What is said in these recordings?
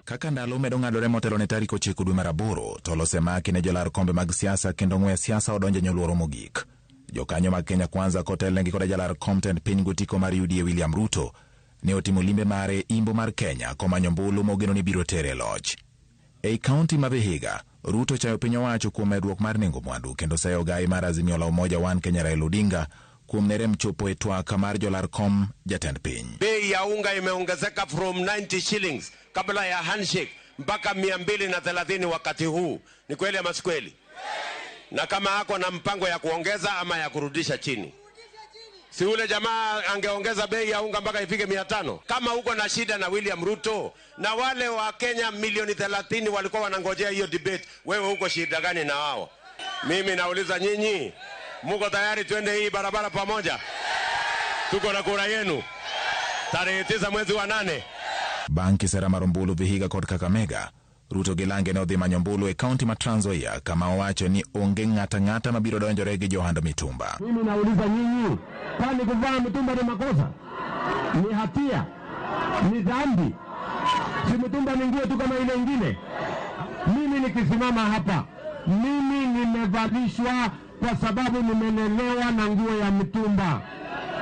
Kaka ndalo medo ng'adore motelo ne tarik 9 dwe mar 8, tol osemaki ne jolar kombe mag siasa kendo ng'we siasa odonjo e nyoluoro mogik. Jokanyo mag Kenya Kwanza kotelnegi koda jalar kom tend piny gotiko mar UDA William Ruto ne otimo limbe mare imbo mar Kenya komanyo ombulu mogeno ni biro tere e loch. Ei kaunti ma Vihiga, Ruto chayo piny owacho kuom medruok mar nengo mwandu kendo seyo gai mar Azimio la Umoja One Kenya Raila Odinga kuom ne rem chopo e twak mar jolar kom jatend piny. Bei ya unga imeongezeka from 90 shillings kabla ya handshake mpaka 230 wakati huu. Ni kweli ama si kweli? Na kama ako na mpango ya kuongeza ama ya kurudisha chini, si ule jamaa angeongeza bei ya unga mpaka ifike 500? Kama uko na shida na William Ruto na wale wa Kenya milioni 30 walikuwa wanangojea hiyo debate, wewe uko shida gani na wao? Mimi nauliza nyinyi, muko tayari twende hii barabara pamoja? Tuko na kura yenu tarehe 9 mwezi wa 8. Bang' kisera mar ombulu Vihiga kod Kakamega, Ruto gi lange ne odhi manyo ombulu e kaunti ma Trans Nzoia kama owacho ni onge ng'ata ng'ata mabiro donjore gi johand mitumba. Mimi nauliza nyinyi, kwani kuvaa mtumba ni makosa? Ni hatia? Ni dhambi? Si mtumba ni nguo tu kama ile ingine? Mimi nikisimama hapa, mimi nimevalishwa kwa sababu nimelelewa na nguo ya mtumba,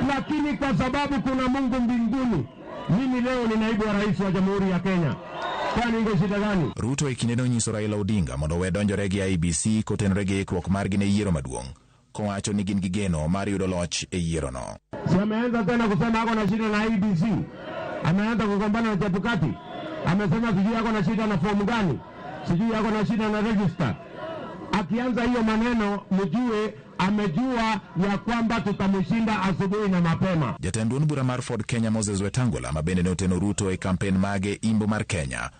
lakini kwa sababu kuna Mungu mbinguni, mimi leo ni naibu wa rais wa Jamhuri ya Kenya. Kwani iko shida gani? Ruto e kindeno onyiso Raila Odinga mondo owe donjore gi IEBC kotenore gi ikruok margi ne yiero maduong', kowacho ni gin gi geno mar yudo loch e yierono. Si ameanza tena kusema ako na shida na IEBC, ameanza kugombana na Chebukati, amesema sijui ako na shida na fomu gani, sijui ako na shida na register. Akianza hiyo maneno mjue amejua ya kwamba tutamshinda asubuhi na mapema. Jatend duond bura mar Ford Kenya Moses Wetangula ma bende ne oteno Ruto e kampen mage imbo mar Kenya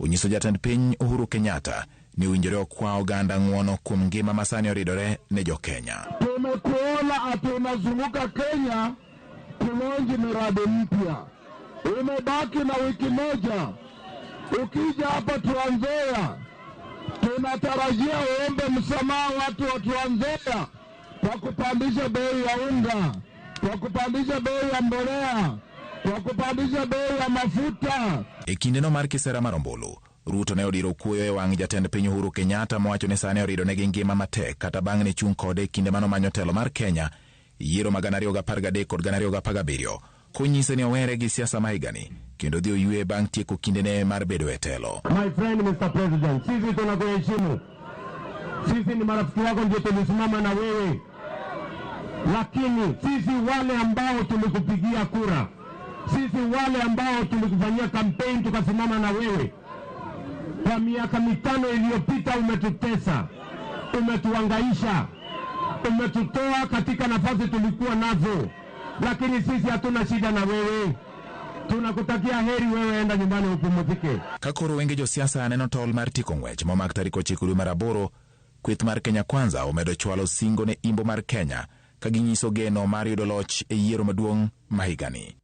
onyiso jatend piny Uhuru Kenyatta ni owinjore okwa oganda ng'uono kuom ngima masani oridore ne jo Kenya. Tumekuona ati unazunguka Kenya kulonji miradi mpya. Umebaki na wiki moja. Ukija hapa Trans Nzoia, tunatarajia uombe msamaha watu wa Trans Nzoia kwa kupandisha bei ya unga, kwa kupandisha bei ya mbolea, kwa kupandisha bei ya mafuta. E kindeno mar kisera mar ombulu, Ruto ne odiro kuoyo e wang' jatend piny Uhuru Kenyatta mowacho ni sani oridonegi ngima matek kata bang' ne chung' kode e kinde manomanyo telo mar Kenya yiero mag 2013 kod 2017 konyise ni owere gi siasa ma higani kendo dhi oywe bang' tieko kindene mar bedo e telo. My friend Mr. President, sisi tunakuheshimu. Sisi ni marafiki wako, ndio tulisimama na wewe. Lakini sisi wale ambao tulikupigia kura, sisi wale ambao tulikufanyia campaign tukasimama na wewe, kwa miaka 5 iliyopita umetutesa, umetuhangaisha, umetutoa katika nafasi tulikuwa nazo. Lakini sisi hatuna shida na wewe. Tunakutakia heri wewe, enda nyumbani upumzike. Ka koro wenge josiasa neno tol mar tieko ng'wech momak tarik 9 dwe mar 8, kweth mar Kenya Kwanza omedo chwalo singo ne imbo mar Kenya ka ginyiso geno mar yudo loch e yiero maduong' ma higani.